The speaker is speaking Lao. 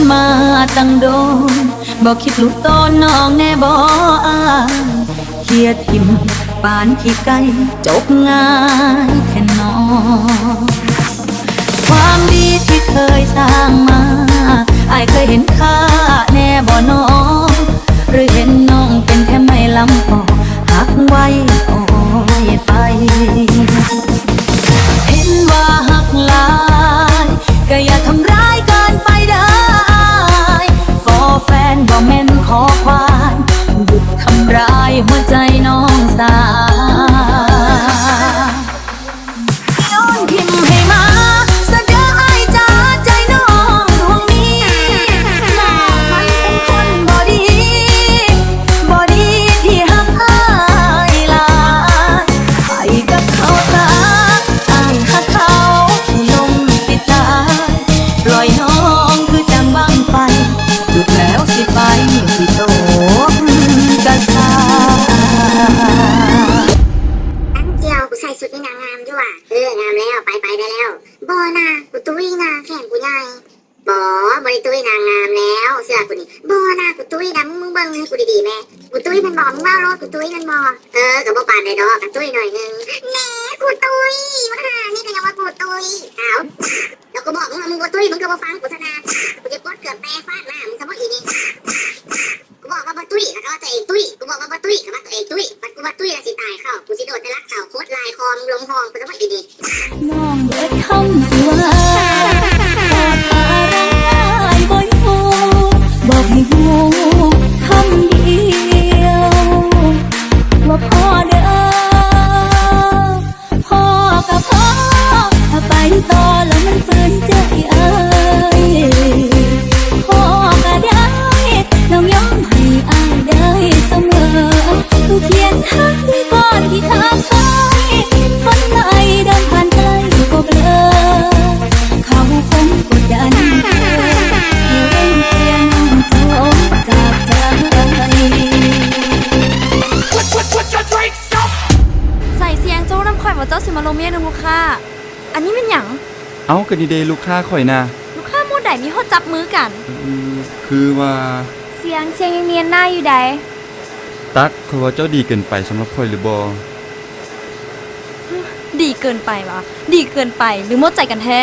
ມາຕັ້ງດົນ ບໍ່ຄິດຫຼຸດໂຕນ້ອງແດ່ບໍ່ອ້າຍ ເຄຍຖິ້ມປານຂີ້ໄກ່ ຈົບງ່າຍແທ້ນ້ອງ. ຄວາມດີທີ່ເຄີຍສ້າງມາ ອ້າຍເຄີຍເຫັນຄ່າແດ່ບໍ່ນ້ອງ ຫຼືເຫັນນ້ອງເປັນແຕ່ໄມ້ລຳພໍ ຮັກໄວ້ອ້ອຍໄຟ. ເຫັນວ່າຮັກຫຼາຍ ກໍຢ່າທຳຮ້າຍເກີນໄປເດີອ້າຍ ຂໍແຟນບໍ່ແມ່ນຂໍຄວານ ຢຸດທຳຮ້າຍຫົວໃຈນ້ອງສາ. ໂຍນຖິ້ມໃຫ້ໝາຊະເດີອ້າຍຈ້າ ໃຈນ້ອງດວງນີ້ ນ້ອງມັນເປັນຄົນບໍ່ດີ ບໍ່ດີທີ່ຮັກອ້າຍຫຼາຍ ໄປກັບເຂົາຊະ ອ້າຍຮັກເຂົາ ລົມຊິຕາຍ ປ່ອຍນ້ອງຄືຈັ່ງບັ້ງໄຟ ຈຸດແລ້ວຊິໄປ ຊິຕົກກະຊາ. ຕັ້ງຈຽວ ກູໃສ່ຊຸດນີ້ນະງາມຢູ່ຫວາ? ເອີ ງາມແລ້ວ ໄປ ໄປໄດ້ແລ້ວ. ບໍ່ນາ ກູຕຸ້ຍນາ ແຂນກູໃຫຍ່. ບໍ່ ບໍ່ໄດ້ຕຸ້ຍນາ ງາມແລ້ວ ເຊື່ອກູນີ້. ບໍ່ນາ ກູຕຸ້ຍນາ ມຶງ ມຶງເບິ່ງໃຫ້ກູດີໆແມ້. ກູຕຸ້ຍແມ່ນບໍ່? ມຶງເວົ້າໂລດ ກູຕຸ້ຍແມ່ນບໍ່? ເອີ ກໍບໍ່ປານໃດດອກ ກະຕຸ້ຍໜ້ອຍໜຶ່ງ. ແນ່ ກູຕຸ້ຍ ບັກຫ່ານີ້ກໍຍັງວ່າກູຕຸ້ຍ. ອ້າວ ແລ້ວກູບອກມຶງວ່າມຶງບໍ່ຕຸ້ຍ ມຶງກໍບໍ່ຟັງກູຊະນາ. ກູຊິປົດເກືອບແປຟາດໜ້າມຶງຊະບໍ່ອີນີ້. ກູບອກວ່າບໍ່ຕຸ້ຍ ແລ້ວກໍວ່າຕົວເອງຕຸ້ຍ ກູບອກວ່າບໍ່ຕຸ້ຍ ກໍວ່າຕົວເອງຕຸ້ຍ ບັດກູວ່າຕຸ້ຍແລ້ວຊິຕາຍເຂົ້າ ກູຊິໂດດແຕ່ຫຼັກເສົາໂຄດລາຍຄໍມຶງລົງຮ່ອງ ກູຈະບໍ່ອີນີ້. ນ້ອງເບິດຄຳຊິເວົ້າ ຂໍພາລັງອ້າຍບໍ່ຢູ່ ບອກໃຫ້ຮູ້ຄຳດຽວ ວ່າພໍເດີ. ພໍກໍພໍ ຖ້າໄປຕໍ່ແລ້ວມັນຝືນໃຈອ້າຍ ພໍກໍໄດ້ ນ້ອງຍອມໃຫ້ອ້າຍໄດ້ສະເໝີ ທຸກຄຽງທາງທີ່ກ່ອນທີ່ທາງໄປ ຄົນໃດເດີນຜ່ານໄກກໍເບລີ ເຂົາຄົງກົດດັນ ໃຫ້ເລັ່ງເພຍນ້ອງຈົບຈາກໃຈ. ໃສ່ສຽງໂຈ້ນຳຂ້ອຍວ່າເຈົ້າຊິມາລົມເມຍນຳລູກຄ້າ. ອັນນີ້ແມ່ນຫຍັງ? ເອົ້າ ກໍນີ້ເດລູກຄ້າຂ້ອຍນະ. ລູກຄ້າໝູ່ໃດມີຮອດຈັບມືກັນ? ອືມ ຄືວ່າ ສຽງ ສຽງຍັງນຽນໜ້າຢູ່ໃດ. ຕັກ ຂ້ອຍວ່າເຈົ້າດີເກີນໄປສຳລັບຂ້ອຍຫຼືບໍ່? ດີເກີນໄປຫວາ? ດີເກີນໄປ ຫຼືໝົດໃຈກັນແທ້?